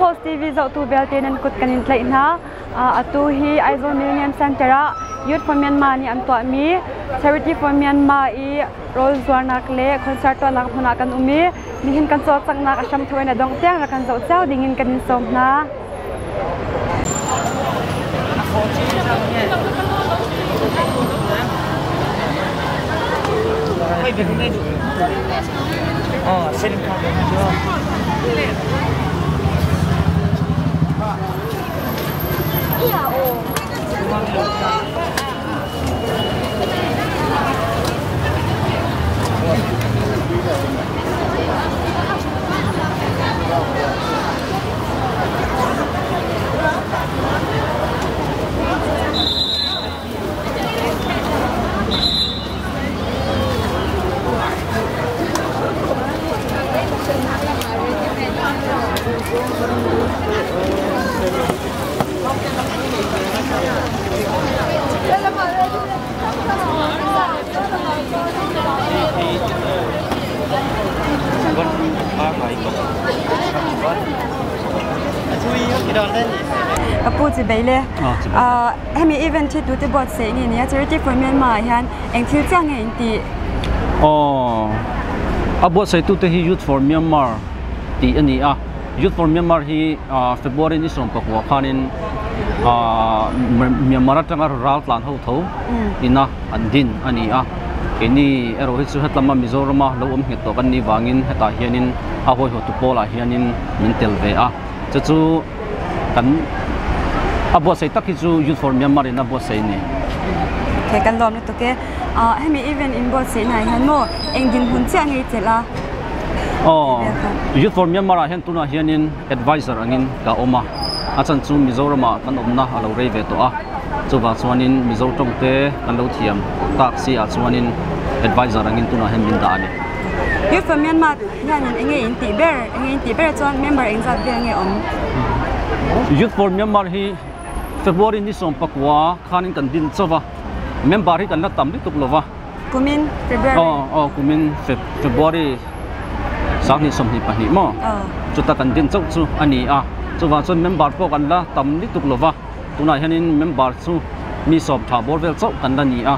Post TV zohtu vialte nan kut kan in tlaih hna. Atu hi Aizawl Millennium Center ah Youth for Myanmar nih an tuahmi Charity for Myanmar i rawl zuarnak le concert tuahnak hmun ah kan um i nihin kan cawlcanghnak a hramthawk in a dongh tiang rak kan zoh cio ding in kan in sawm hna. Ka pu chi bei le. Hemi event hi tute buat se nge nia Charity for Myanmar hian eng thil chiang nge in ti? Oh, a buat sei tute hi Youth for Myanmar ti ani a. Youth for Myanmar hi February ni 19 khanin Myanmar atanga ral tlan ho tho ina an din ani a. Keini erawh hi chu hetlama Mizorama lo awm nghet tawh kan nih vangin hetah hianin a hawihawt tu pawlah hianin min tel ve a. Chu chu kan a buatsaih tak hi chu Youth for Myanmar in a buatsaih a ni. Okay, kan lawm lutuk e. Hemi event in buatsaih na hian maw eng dinhmun chiah nge i chelh a? Aw, Youth for Myanmar ah hian tunah hianin advisor angin ka awm a. A chan chu Mizorama kan awmna a lo rei ve tawh a. Chuvang chuanin Mizo tawng te kan lo thiam tak si ah chuanin advisor angin tunah hian min dah a ni. Youth for Myanmar hianin enge in tih ber? Enge in tih ber chuan member engzat vel nge awm? Youth for Myanmar hi February ni 19 khanin kan din chauh a, member hi kan la tam lutuk lo va. Kumin February. Aw aw kumin February 2022 maw? Chuta kan din chauh chu a ni a, chuvang chuan member pawh kan la tam lutuk lo va. Tunah hianin member chu mi sawm tha bawr vel chauh kan la ni a,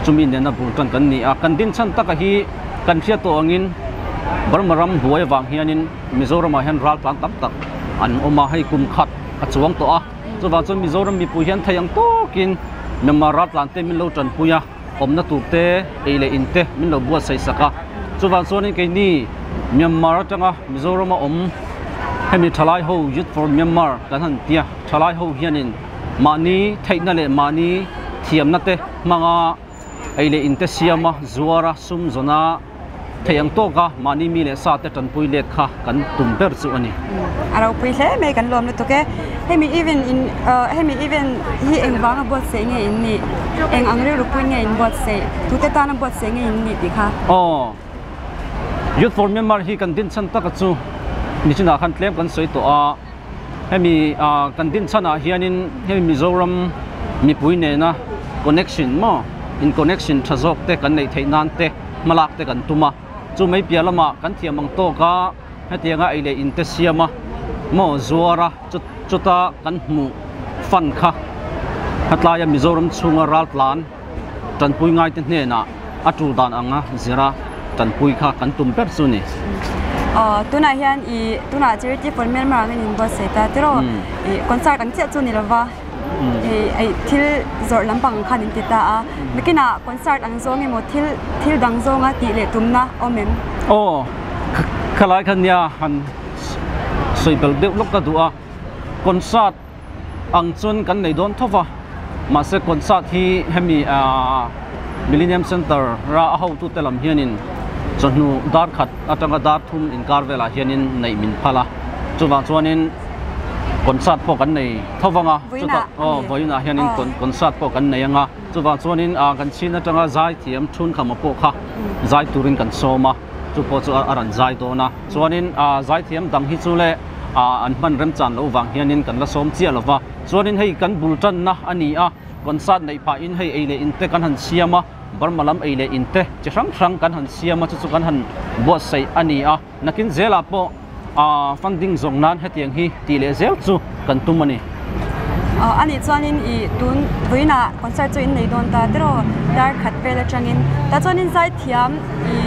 chumi nena bul tan kan ni a. Kan din chhan taka hi kan hriat tawh angin Burma ram buai avang hianin Mizoramah hian ral tlan tam tak an awm a, hei kum khat a chuang tawh a. Chuvang chuan Mizoram mipui hian thei ang tawkin Myanmar ral tlan te min lo tanpui a, awmna tur te, ei leh in te min lo buatsaih sak a. Chuvang chuanin keini Myanmar atanga Mizorama awm hemi thalai ho Youth for Myanmar kan han tia. Thalai ho hianin mahni theihna leh mahni thiamna te hmanga ei leh in te siama zuara sum zawna theih ang tawka mahni mi leh sa te tanpui let kha kan tum ber chu a ni. A ropui hle mai kan lawm lutuk e. Hemi event in hemi event hi engvanga buatsaih nge in nih? Eng ang rilru pui nge in buatsaih? Tute tana buatsaih nge in nih tih kha? Aw. Youth for Myanmar hi kan din chhan taka chu nichinah khan tlem kan sawi tawh a. Hemi kan din chhanah hianin hemi Mizoram mipui nena connection maw in connection tha zawk te kan neih theih nan te hmalak te kan tum a, chu mai piah lamah kan thiam ang tawk a hetianga ei leh in te siam a maw zuar a chuta kan hmuh fund kha hetlaia Mizoram chhunga raltlan tanpui ngaite hnenah a tul dan anga zira tanpui kha kan tum ber chu ni. Aw tunah hian i tunah charity for Myanmar angin in buatsaih ta tiraw i concert ang chiah chu ni lova i ei thil zawrh lampang khan in ti ta a nakinah concert ang zawng emaw thil thil dang zawnga tih leh tumna awm em? Aw khalai kha nia han sawi bel deuh lawk ka duh a concert ang chuan kan nei dawn tho va, mahse concert hi hemi ah Millennium Centre ra a hotute lam hianin chawhnu dar khat atanga dar thum inkar velah hianin neih min phal a, chuvang chuanin concert pawh kan nei tho vang a, chutah aw vawiinah hianin concert pawh kan nei ang a, chuvang chuanin ah kan chhin atanga zai thiam Chhunkhama pawh kha zai turin kan sawm a, chu pawh chu a rawn zai dawn a, chuanin ah zai thiam dang hi chu le. an hman remchan loh vang hianin kan la sawm chiah lo va, chuanin hei kan bul tanna a ni a, concert neih phahin hei ei leh in te kan han siam a, Burma lam ei leh in te chi hrang hrang kan han siam a, chu chu kan han buatsaih a ni a, nakin zelah pawh Funding zawng nan hetiang hi tih leh zel chu kan tum a ni. Anih chuanin i tun vawiinah concert chu in nei dawn ta tiraw dar khat vel atangin tah chuanin zaithiam i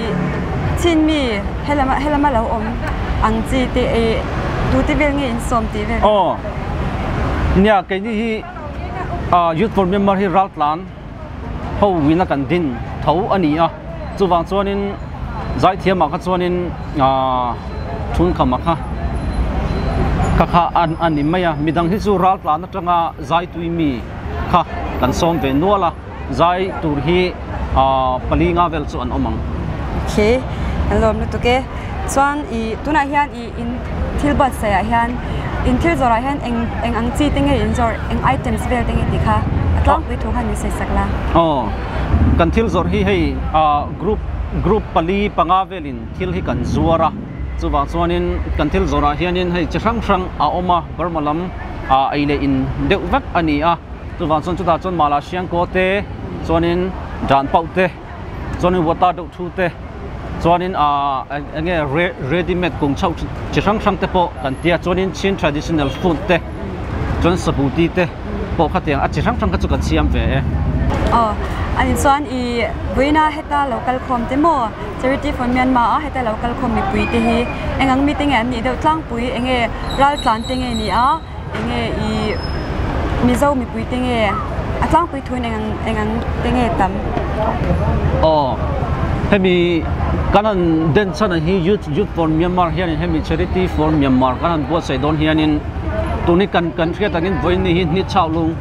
chin mi helama helama lo awm ang chi te i tute vel nge in sawm tih vel. Aw nia keini hi Youth for Myanmar hi raltlan ho wina kan din tho a ni a chuvang chuanin zaithiamah kha chuanin thunkhama kha kha kha an a ni mai a midang hi chu ral tlan atanga zai tui mi kha kan sawm ve nual a zai tur hi pali nga vel chu an awm ang. Okay kan lawm lutuk e chuan i tunah hian i in thil buatsaih ah hian in thil zawrh ah hian eng eng ang chi te nge in zawrh eng items vel te nge tih kha a tlangpui thu khan min sawi sak la. Aw kan thil zawrh hi hei ah group group pali panga velin thil hi kan zuar a chuvang chuanin kan thil zawrh ah hianin hei chi hrang hrang a awm a Burma lam ah ei leh in deuh vek a ni a chuvang chuan chutah chuan mala hriangkaw te chuanin dan pauh te. Chuanin water deuh thu te chuanin ahh eng nge ready made kung chauh chi hrang hrang te pawh kan tia chuanin chin traditional food te chuan sabuti te pawh khatiang a chi hrang hrang kha chu kan siam ve e. Aw ani chuan i vawiina heta lo kal khawm te maw charity for Myanmar a heta lo kal khawm mipui te hi eng ang mite nge an nih deuh tlangpui eng nge raltlan te nge ni a eng nge i Mizo mipui te nge a tlangpui thuin eng ang eng ang te nge tam? Aw hemi kan han den chhan ang hi youth youth for Myanmar hianin hemi charity for Myanmar kan han buatsaih dawn hianin tuni kan kan hriat angin vawiin hi ni chau lung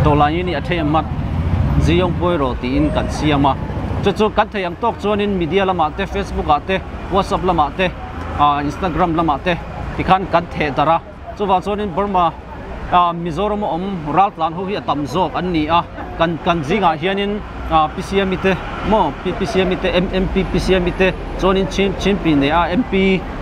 tawlai ni a thei amat ziyong pawiraw tiin kan siam a chu chu kan thei ang tawk chuanin media lamah te facebook ah te whatsapp lamah te ah instagram lamah te tikhan kan theh darh a chuvang chuanin Burma ah Mizoram a awm raltlan ho hi a tam zawk an ni a kan kan zingah hianin ah P_C_M te maw P_C_M te M_M_P P_C_M te chuanin Chin Chinpi nei a M_P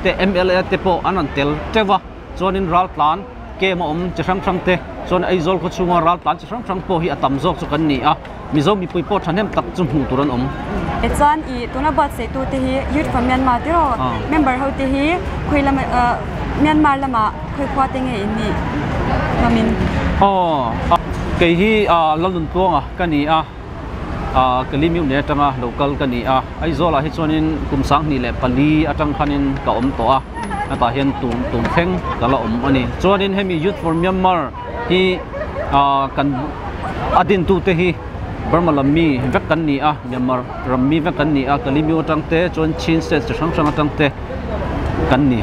te M_L_A te pawh an rawn tel teuh a chuanin raltlan camp a awm chi hrang hrang te chuan Aizawl khaw chhunga raltlan chi hrang hrang pawh hi a tam zawk chu kan ni a. Mizo mipui pawh thahnem tak chu hmuh tur an awm. Tichuan i tuna buatsaihtu te hi Youth for Myanmar te rawh member ho te hi khawi lama Myanmar lama khawi khua te nge in nih hlawmin? Aw kei hi Lalnuntluanga ka ni a, Kalimiu nen atanga lo kal ka ni a, Aizawl ah hi chuanin kum 2004 atang khanin ka awm tawh a, hetah hian tun tun thleng ka la awm a ni. Chuanin hemi Youth for Myanmar hi kan A dintute hi Burma lam mi vek kan ni a, Myanmar ram mi vek kan ni a, Kalimyo atang te chuan Chin state chi hrang hrang atang te kan ni.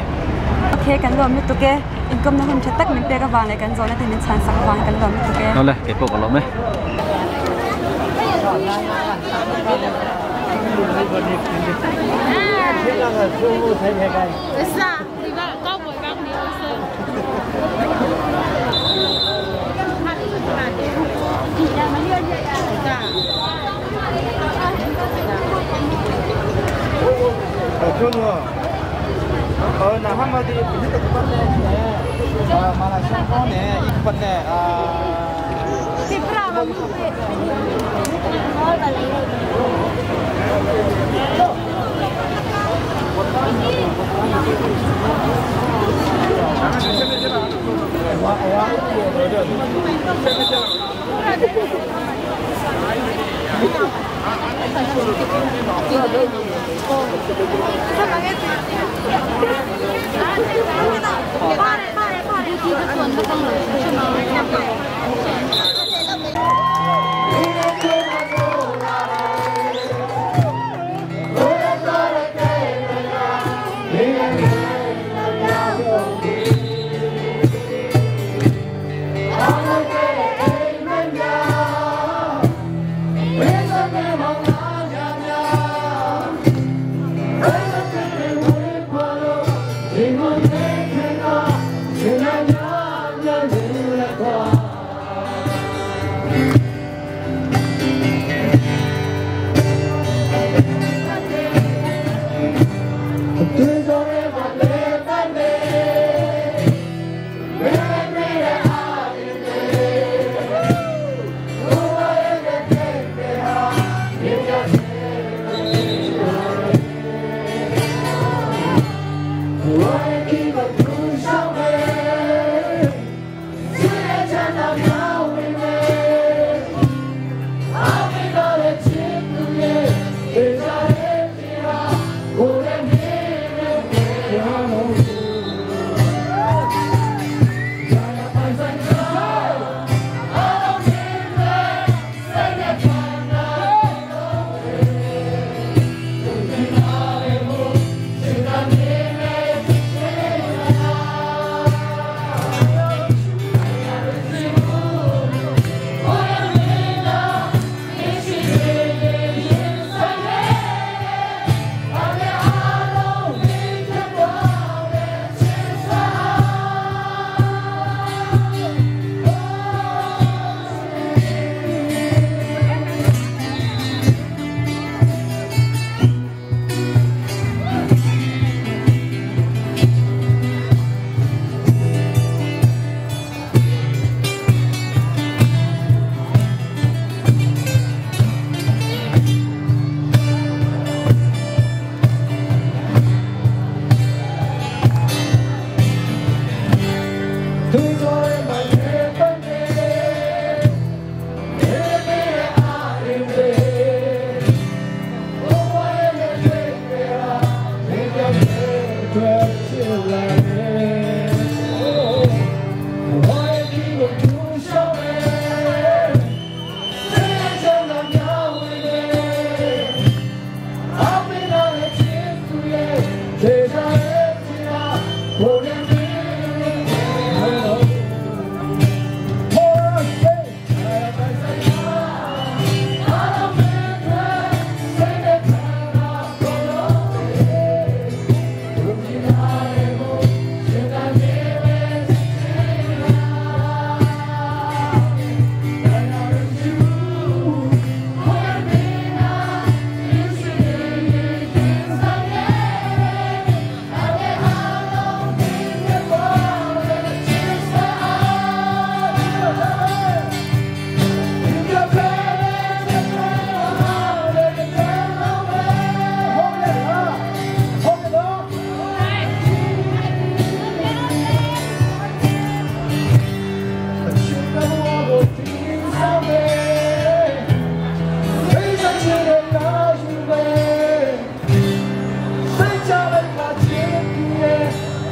Ok, kan lawm lutuk e. Inkawmna hun tha tak min pek avang leh kan zawhna te min chhan sak avang kan lawm lutuk e. Awle, kei pawh ka lawm e.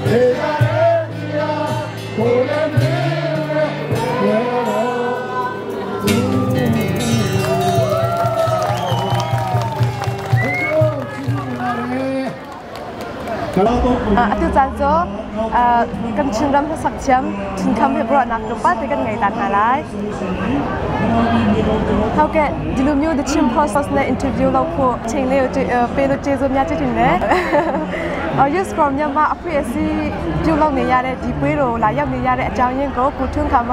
Atu caan cu kan Chinram hlasak thiam Chinkham he ruahnak tlawmpal te kan ngei ta hna lai. Hauke dilumyu the Chin Post ne interview lo phu cheng le pe lo che zo mya che tin le Youth for Myanmar အဖွဲ့အစည်းပြုလုပ်နေရတဲ့ဒီပွဲတော်လာရောက်နေရတဲ့အကြောင်းရင်းကိုကိုထွန်းခါမ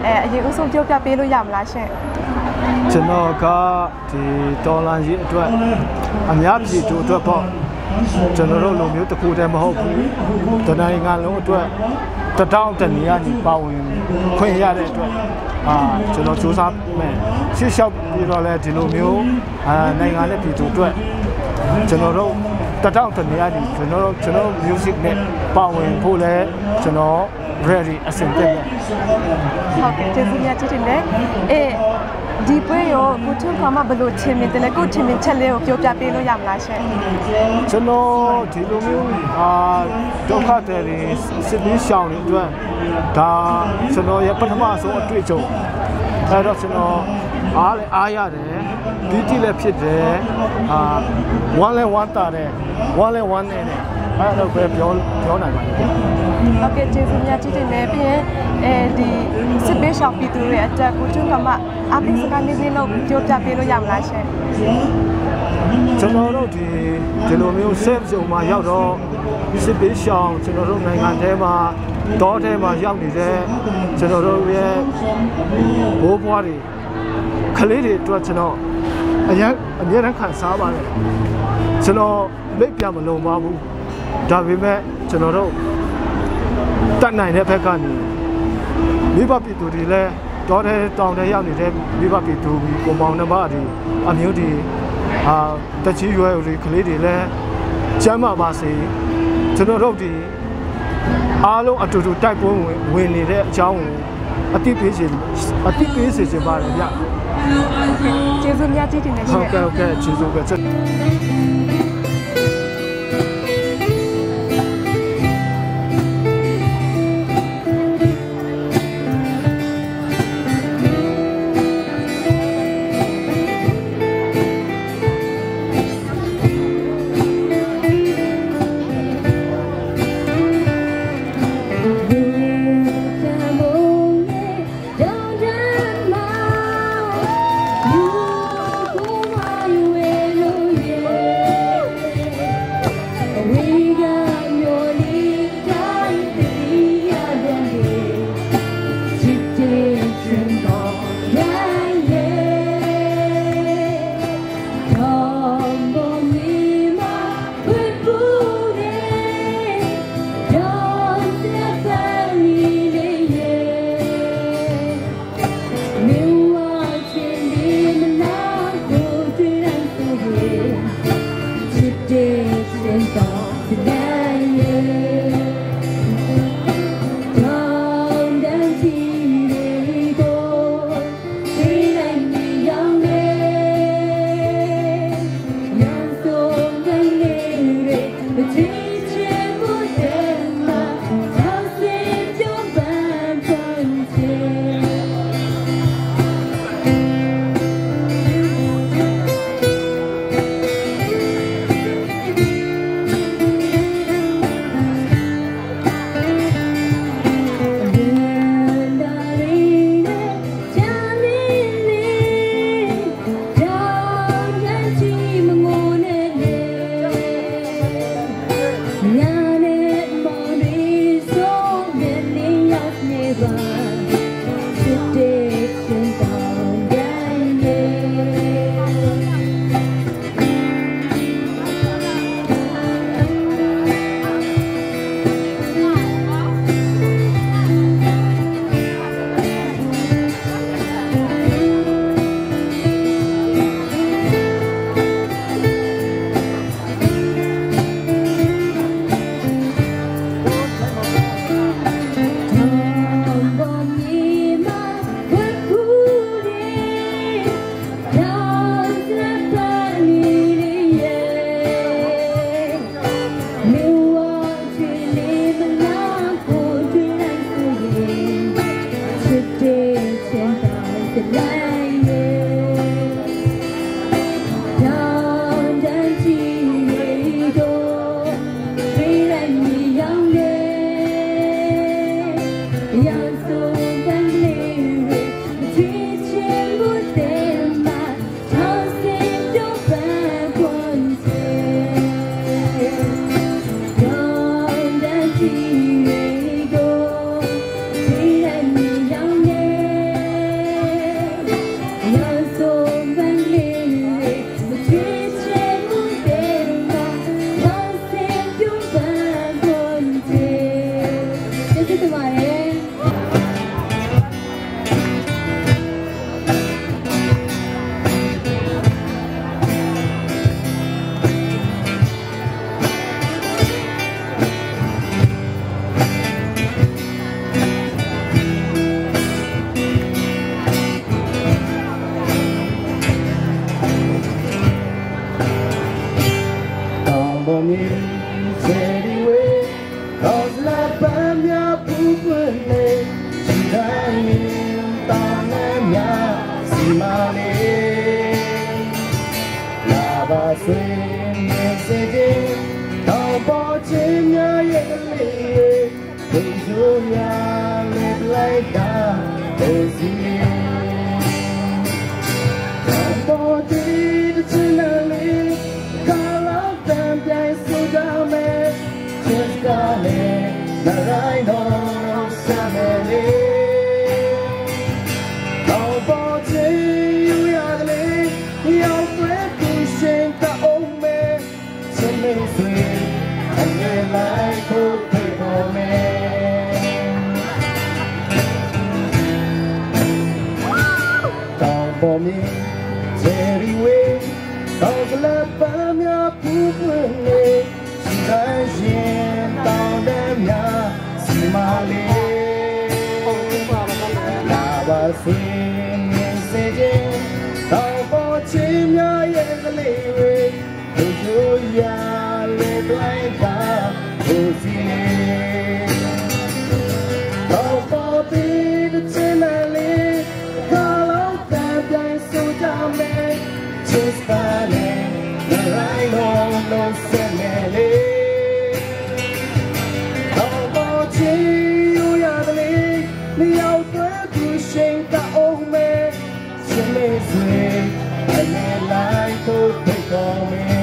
အဲအရင်ဦးဆုံးပြောပြပေးလို့ရမလားရှင်။ကျွန်တော်ကဒီဒေါ်လာကြီးအတွက်အများပြည်သူအတွက်ပေါ့ကျွန်တော်တို့လူမျိုးတစ်ခုတည်းမဟုတ်ဘူးတနိုင်ငံလုံးအတွက်တတောင်းတနေရာနေပါဝင်ခွင့်ရတဲ့အတွက်အာကျွန်တော်စူးစမ်းမယ်ရှေ့လျှောက်ပြီးတော့လဲဒီလိုမျိုးအာနိုင်ငံနဲ့ပြည်သူအတွက်ကျွန်တော်တို့တတောင်းတနေရာနေကျွန်တော်တို့ကျွန်တော် music နဲ့ပါဝင်ဖို့လဲကျွန်တော် ready အဆင်သင့်ပဲဟုတ်ကဲ့ကျေးဇူးများတင်တယ်အေးဒီပွဲရောကိုထွန်းခါမဘလို့ချင်မြင်တယ်လဲကိုချင်မြင်ချက်လေးကိုပြောပြပေးလို့ရမလားရှင်ကျွန်တော်ဒီလိုမျိုးအာဒုက္ခတွေစစ်ပြီးရှောင်တွေအတွက်ဒါကျွန်တော်ရဲ့ပထမဆုံးအတွေ့အကြုံအဲ့တော့ကျွန်တော်အားလည်းအားရတယ်ဒီတိလည်းဖြစ်တယ်အာဝမ်းလည်းဝမ်းတာတယ်ဝမ်းလည်းဝမ်းနေတယ်အဲ့တော့ပဲပြောပြောနိုင်ပါတယ်ဟုတ်ကဲ့ကျေးဇူးများတင်တယ်ပြီးရင်အဲဒီစစ်ပေးရှောင်ပြည်သူတွေအတွက်ကိုထွန်းခါမအားပေးစကားနည်းနည်းလို့ပြောပြပေးလို့ရမလားရှင်ကျွန်တော်တို့ဒီဒီလိုမျိုး safe zone မှာရောက်တော့စစ်ပေးရှောင်ကျွန်တော်တို့နိုင်ငံထဲမှာတောထဲမှာရောက်နေတဲ့ကျွန်တော်တို့ရဲ့ဘိုးဘွားတွေကလေးတွေအတွက်ကျွန်တော်အရင်အမြဲတမ်းခံစားပါတယ်ကျွန်တော်မိတ်ပြမလုံပါဘူးဒါပေမဲ့ကျွန်တော်တို့တတ်နိုင်တဲ့ဘက်ကနေမိဘပြည်သူတွေလည်းတောထဲတောင်ထဲရောက်နေတဲ့မိဘပြည်သူကိုမောင်နှမတွေအမျိုးတွေအာတချီရွယ်တွေကလေးတွေလည်းကျမ်းမာပါစေကျွန်တော်တို့ဒီအားလုံးအတူတူတိုက်ပွဲဝင်နေတဲ့အကြောင်းကိုအတိပေးစီအတိပေးစီချင်ပါတယ်ဗျကျေးဇူးများကြီးတင်နေရှင်ဟုတ်ကဲ့ဟုတ်ကဲ့ကျေးဇူးပဲ လေးချီတိုင်းတောင်းနဲ့များစီမာလေးလာပါဆွေနေစေခြင်းတော့ပေါ်ချင်းများရဲ့ကလေးတွေယူများလေးလိုက်တာဒေစီတော့ဒီချင်လေးကာလာတန်ပြိုင်ဆိုကြမယ်ချစ်ကလေးနရိုင်းတော့ဆမ်းလေးတော့ပေါ်ချင်းယူရတယ်ရောက်တွေ့သူရှင်ကအောင်မယ်ချစ်လေးဆွေအငယ်လိုက်ကိုဖိတ်ပေါ်မယ်တောင်ပေါ်မြေချယ်ရီဝေးတော့ကလပန်းများပူပွင့်နေရှိတိုင်းရင်တောင်တဲ့များစီမာလေးလာပါဆွေမြင်စေခြင်းတော့ပေါ်ချင်းများရဲ့ကလေးတွေတို့ယူရလေလိုက်တာဒူစီလေးတော့ပေါ်ပြီးတဲ့ချင်းလေးခါလောက်တန်ပြိုင်ဆိုကြမယ်ချစ်ပါလေရိုင်းတော့လို့ဆက်နေလေတော့ပေါ်ချင်းယူရတယ်လျောက်တွေ့သူရှင်ကအောင်မယ်ချစ်လေးဆွေအလဲလိုက်ကိုဖိတ်တော်မယ်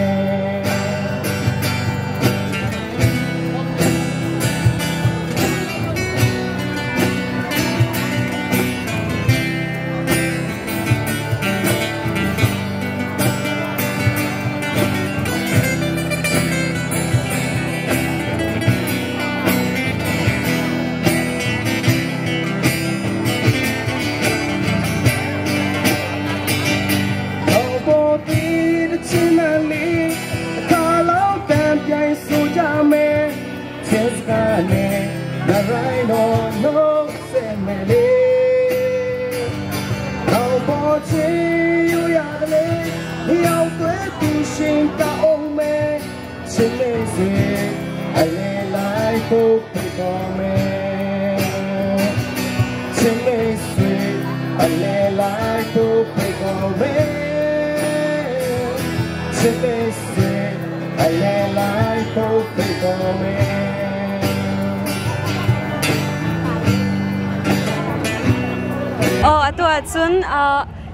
Oh, atu achun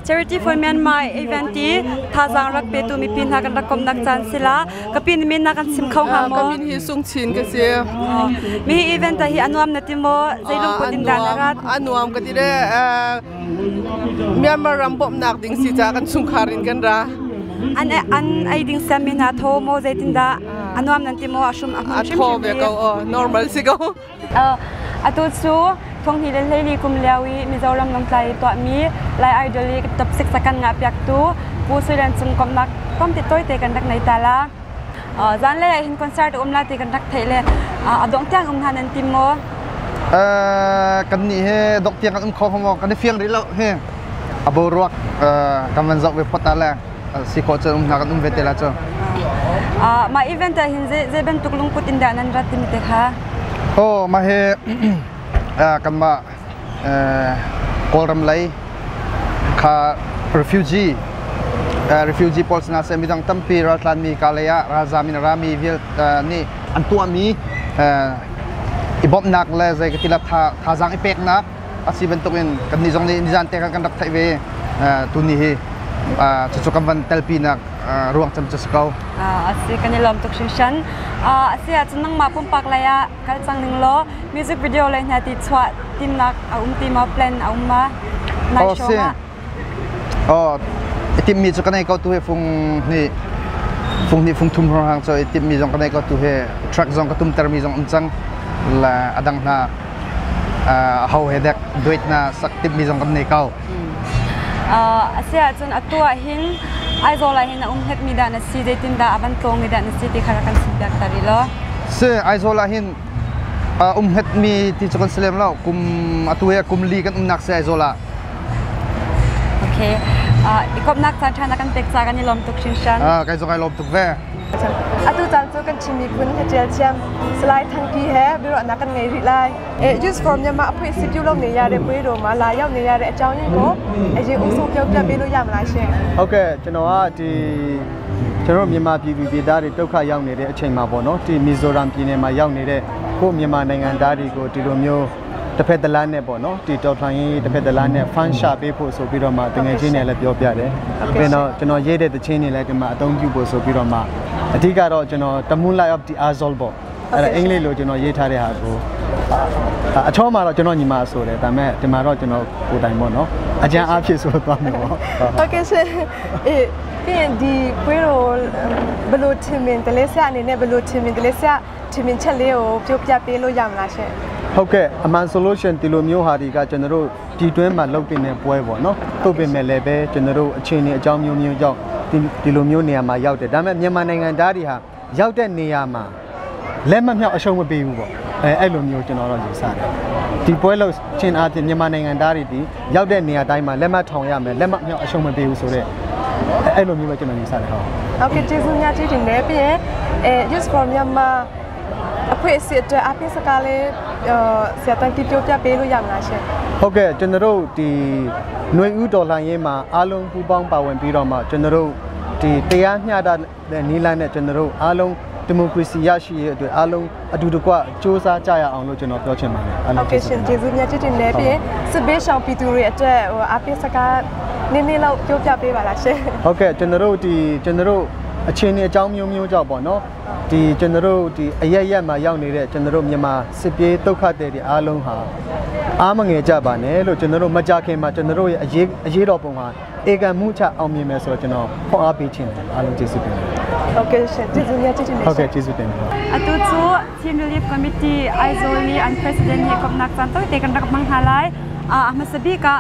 Charity for Myanmar event ti thazang rak pe tu mi pin ha kan rakom nak chan sila kapin min na kan sim khau ha mo kamin hi sung chin ka se mi event hi anuam na ti mo zailung putin dan rat anuam ka ti re Myanmar ram bom nak ding si cha kan sung kharin kan ra an an ai ding sam min ha tho mo zaitin da anuam nan ti mo ashum a tho ve ko normal si ko atu chu thong hi le hlei kum liawi Mizoram lam tlai to mi lai idol top 6 sakan nga pyak tu pu suilan chung kom nak kom ti toy te kan rak nei tala zan le hin concert umla ti kan rak theile adong tiang um hanan tim mo kan ni he dok tiang kan um kho mo kan fiang ri lo he abo ruak kan man zok ve potala si ko chum na kan um ve tela cho ma event hin je je ben tuklung put inda nan rat ti te kha oh ma he kan ma kolram lai kha refugee refugee pols na se midang tampi ratlan mi kalaya razamin rami vil ni antu ami ibop nak le zai katila tha thazang ipek nak asi bentukin kan ni jong ni nizan te kan rak thai ve tu ni hi chu kam van telpi nak ruang cham chaskau asi kanilom tuk shin asi a chunang ma pum pak laya kal chang ning lo music video lai na ti chwa tim nak a ti ma plan a ma nai show ma oh tim mi chu kanai ko tu he phung ni phung thum hang cho tim mi jong kanai ko tu he track jong ka tum ter mi jong chang la adang na hau he dek duit na sak tim mi jong kan nei kau asia chun atua hin Aizola hin het mi da na si de tin da avan tlong mi da na si ti khara kan sim dak tari lo se Aizola hin het mi ti chukon selem lo kum atuya kum li kan nak se Aizola okay ikop nak chan thana kan tek cha kan ni lom tuk shin shan kai zo kai lom tuk ve atu chal chu kan Chin miphun hlaṭial thiam Salai Thangki he biaruahnak kan ngei rih lai. Youth for Myanmar အဖွဲ့အစည်းပြုလုပ်နေရတဲ့ပွဲတော်မှာလာရောက်နေရတဲ့အကြောင်းရင်းကိုအရင်ဦးဆုံးပြောပြပေးလို့ရမလားရှင် ။ဟုတ်ကဲ့ကျွန်တော်ကဒီကျွန်တော်မြန်မာပြည်သူပြည်သားတွေဒုက္ခရောက်နေတဲ့အချိန်မှာပေါ့နော်ဒီမီဇိုရမ်ပြည်နယ်မှာရောက်နေတဲ့ကိုမြန်မာနိုင်ငံသားတွေကိုဒီလိုမျိုးတစ်ဖက်တစ်လမ်းနဲ့ပေါ့နော်ဒီတော်လှန်ရေးတစ်ဖက်တစ်လမ်းနဲ့ fund ရှာပေးဖို့ဆိုပြီးတော့မှတငယ်ချင်းတွေလည်းပြောပြတယ်။ပြီးတော့ကျွန်တော်ရေးတဲ့တခြင်းတွေလည်းဒီမှာအသုံးပြုဖို့ဆိုပြီးတော့မှအဓိကတော့ကျွန်တော် The Moonlight of the Azol ပေါ့အဲ့ဒါအင်္ဂလိပ်လိုကျွန်တော်ရေးထားတဲ့ဟာကိုအချောမှာတော့ကျွန်တော်ညီမဆိုတယ်ဒါပေမဲ့ဒီမှာတော့ကျွန်တော်ကိုယ်တိုင်ပေါ့နော်အကြမ်းအားဖြစ်ဆိုသွားမှာပေါ့ ဟုတ်ကဲ့ရှင်အေးပြီးရင်ဒီပွဲတော်ဘယ်လိုထင်မြင်တလဲဆရာအနေနဲ့ဘယ်လိုထင်မြင်တလဲဆရာထင်မြင်ချက်လေးကိုပြောပြပေးလို့ရမလားရှင် ဟုတ်ကဲ့အမှန်ဆိုလို့ရှင်ဒီလိုမျိုးဟာတွေကကျွန်တော်တို့ပြည်တွင်းမှာလုပ်တင်တဲ့ပွဲပေါ့နော်တို့ပေမဲ့လည်းပဲကျွန်တော်တို့အခြေအနေအကြောင်းမျိုးမျိုးကြောင့်ဒီလိုမျိုးနေရာမှာရောက်တယ်ဒါပေမဲ့မြန်မာနိုင်ငံသားတွေဟာရောက်တဲ့နေရာမှာလက်မမြောက်အရှုံးမပေးဘူးပေါ့အဲအဲ့လိုမျိုးကျွန်တော်တို့ယူဆတယ်ဒီပွဲလို့ချင်းအားဖြင့်မြန်မာနိုင်ငံသားတွေဒီရောက်တဲ့နေရာတိုင်းမှာလက်မထောင်ရမယ်လက်မမြောက်အရှုံးမပေးဘူးဆိုတော့အဲ့လိုမျိုးပဲကျွန်တော်ယူဆတယ်ဟုတ် ဟုတ်ကဲ့ကျေးဇူးများကြီးတင်တယ်ပြီးရင်အဲ Youth for Myanmar အဖွဲ့အစည်းအတွက်အပိစကားလေးဆရာတန်ကီပြောပြပေးလို့ရမလားရှင် ဟုတ်ကဲ့ကျွန်တော်တို့ဒီຫນွေဦးတော်လှန်ရေးမှာအားလုံးပူးပေါင်းပါဝင်ပြီးတော့မှကျွန်တော်တို့ဒီတရားမျှတတဲ့နည်းလမ်းနဲ့ကျွန်တော်တို့အားလုံးဒီမိုကရေစီရရှိရေးအတွက်အားလုံးအတူတကွစ조사ကြရအောင်လို့ကျွန်တော်ပြောချင်ပါတယ်အားလုံး ဟုတ်ကဲ့ရှင်ကျေးဇူးများကြီးတင်တယ်ပြီးရင်စစ်ဘေးရှောင်ပြည်သူတွေအတွက်ဟိုအပိစကားနည်းနည်းလောက်ပြောပြပေးပါလားရှင် ဟုတ်ကဲ့ကျွန်တော်တို့ဒီကျွန်တော်တို့အခြေအနေအကြောင်းမျိုးမျိုးကြောင့်ပေါ့နော်ဒီကျွန်တော်တို့ဒီအရက်ရက်မှာရောက်နေတဲ့ကျွန်တော်တို့မြန်မာစစ်ပြေးဒုက္ခတဲ့တွေအားလုံးဟာအားမငယ်ကြပါနဲ့လို့ကျွန်တော်တို့မကြခင်မှာကျွန်တော်တို့ရဲ့အရေးတော်ပုံဟာဧကံမှုချအောင်မြင်မယ်ဆိုတော့ကျွန်တော်ခွန်အားပေးခြင်းတယ်အားလုံးကျေးဇူးတင်ပါတယ် ဟုတ်ကဲ့ရှင်ကျေးဇူးများကြီးတင်တယ် ဟုတ်ကဲ့ကျေးဇူးတင်ပါတယ် Atu chu Chin Relief Committee Aizawl ni an president he kopnak chan toi te kan rak mang halai a ahmasabi ka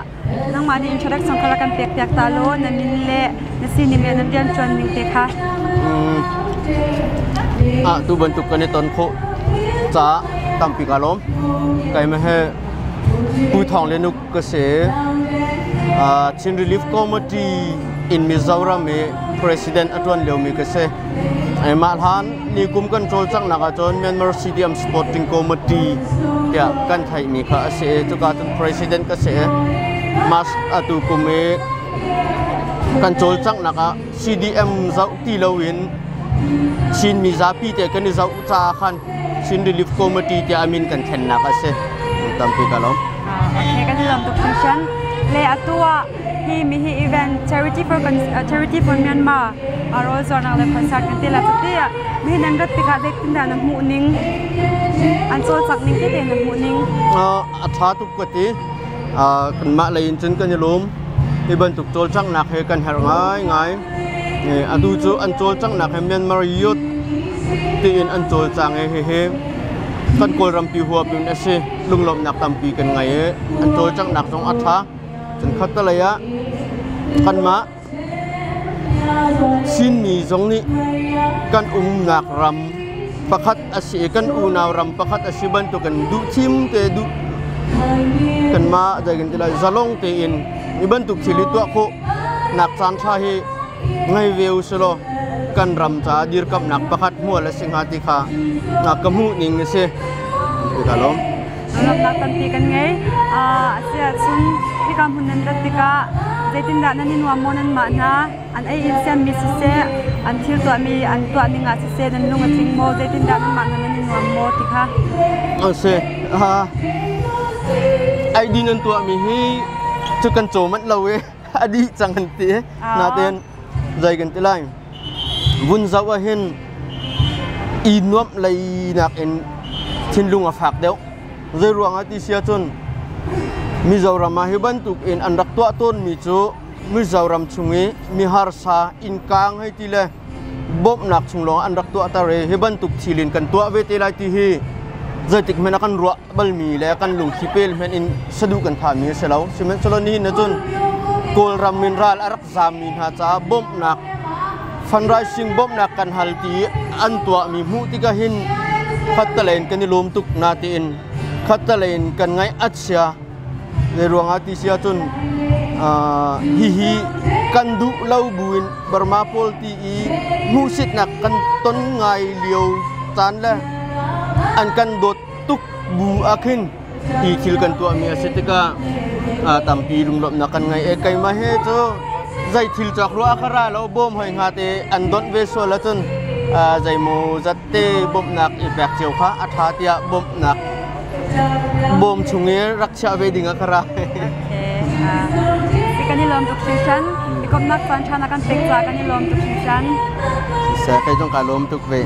nangma ni introduction khala kan pek piak ta lo na min le na si ni me na tian chuan ning te kha a tu bantuk kan ton kho cha tampi ka lom kai ma he pu thong le nuk ka se Chin Relief Committee in Mizoram me president atwan leo mi ka se ai ma han ni kum kan chol chang na ka chon Myanmar CDM Sporting Committee tia kan thai mi kha ase chu ka chon president ka se mas atu kum e kan chol chang na ka CDM zau ti lowin Chin mi za pi te kan zau cha khan Chin Relief Committee tia amin kan then na ka se tam pi ka lom okay kan lom tuk function le atua hi mi hi event charity for Myanmar aro zona le concert kan te la chatia mi nan rat tikha dek tin da na mu ning an chol chak ning te te na mu ning a tha tuk ko ti kan ma lein chen kan lom i ban tuk chol chak nak he kan her ngai ngai adu chu an chol chak nak he Myanmar youth ti in an chol chang he he he kan kol ram pi huwa pin ase lunglom nak tam pi kan ngai an chol chak nak jong atha chen khat ta laya kan ma sin mi jong ni kan nak ram pakhat asi kan unaw ram pakhat asi ban to kan du chim te du kan ma jai kan tila zalong te in iban tuk chili to kho nak chan tha hi ngai veu selo kan ram cha dir kap nak pakhat mu la singha ti kha na kamu ning se ka lom ram nak tan ti kan ngai a asia chung hi kam hunan rat tika zaitin da nanin wa monan ma na an ai in siam mi se an thil to mi an to ninga se nan lunga thing mo zaitin da nan ma na nanin wa mo ti kha ase ha ai din an to mi hi chu kan cho mat lo we adi chang han ti na ten zai kan ti lai vun zaw a hin i nuam lai nak in thin lunga phak deuh zai ruang ati sia chun Mizoram ma hiban tuk in an rak tua ton mi chu Mizoram chungi mi harsa in kang hei ti le bop nak chunglong an rak tua ta re hiban tuk thilin kan tua ve te lai ti hi zai tik mena kan ruwa bal mi le kan lung khipel men in sadu kan tha mi selo simen selo ni na chun kol ram min ral arak zam min ha cha bop nak fundraising bop nak kan hal ti an tua mi mu ti ka hin khatalen kan lom tuk na ti in khatalen kan ngai achia le ruang ati sia chun hi hi kan du lo buin Burma pol ti i mu sit nak kan ton ngai liu caan le an kan dawt tuk bu ah khin hi thil kan tuahmi a si tikah tampi lunglawmhnak kan ngei. E keimah he cu zei thil cawk ruah kha ra lo bawm hoi hnga te an donh ve sual ahcun zeimaw zat te bawmhnak i pek cio kha a ṭha tiah bawmhnak bawm chung i rak chiah ve ding ah ka ra. Kan i lawm tuk hringhran. I komhnak caan ṭha na kan pek caah kan i lawm tuk hringhran. Siseh, kei zong kaa lawm tuk ve.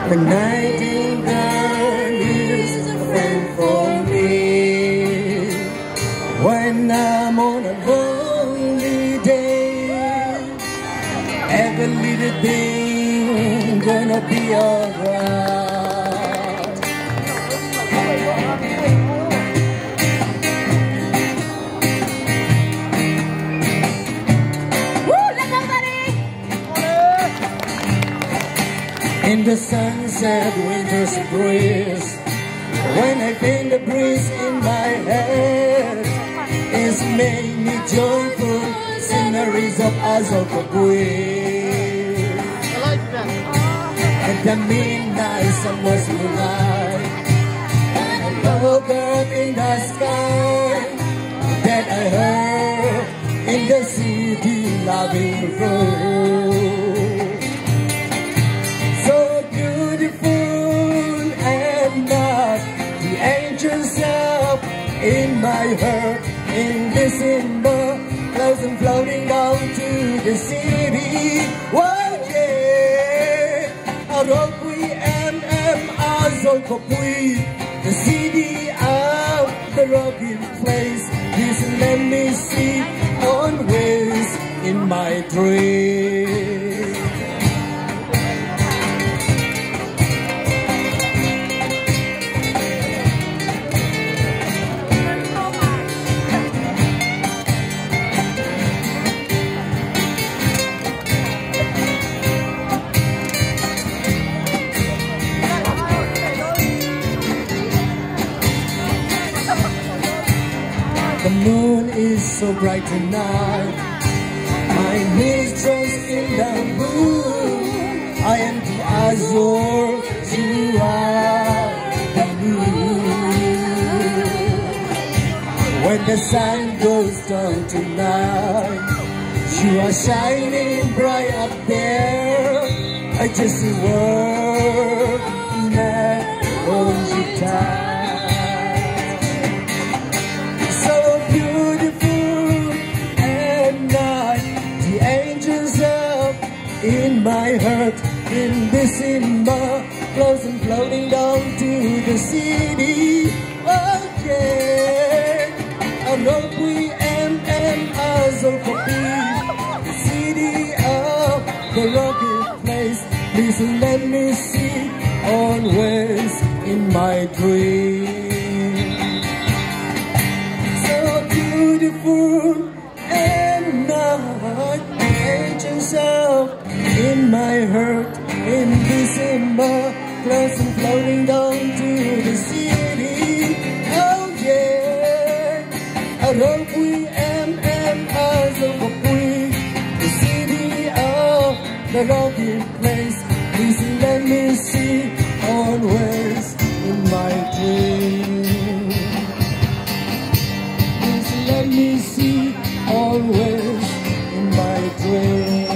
The nightingale is a friend for me. When I'm on a lonely day, every little thing gonna be alright. Woo, let's go, buddy! In the sunset winter's breeze, when I feel the breeze in my head, it's made me joyful sceneries of Azokabui. At the midnight summer's moonlight, and a look up in the sky that I heard in the city loving road. So beautiful and not the angels up in my heart in December, clouds and floating down to the city. Oh yeah, Aropui M M Azolkopui, the city of the rocky place. Please let me see always in my dream. The moon is so bright tonight. My mistress in the moon. I am the azure, you are the moon. When the sun goes down tonight, you are shining bright up there. I just see world that holds you tight. So beautiful and night, the angels up in my heart in December, close and floating down to the city. Oh yeah, Aropui M M Azolkopi, the city of the rocky place. Please let me see always in my dream. So beautiful and night, angels up in my heart in December, close and floating down to the city. Oh yeah, Aropui M M Azolkopui, the city of the rocky place. Please let me see always in my dream. Please let me see always in my dream.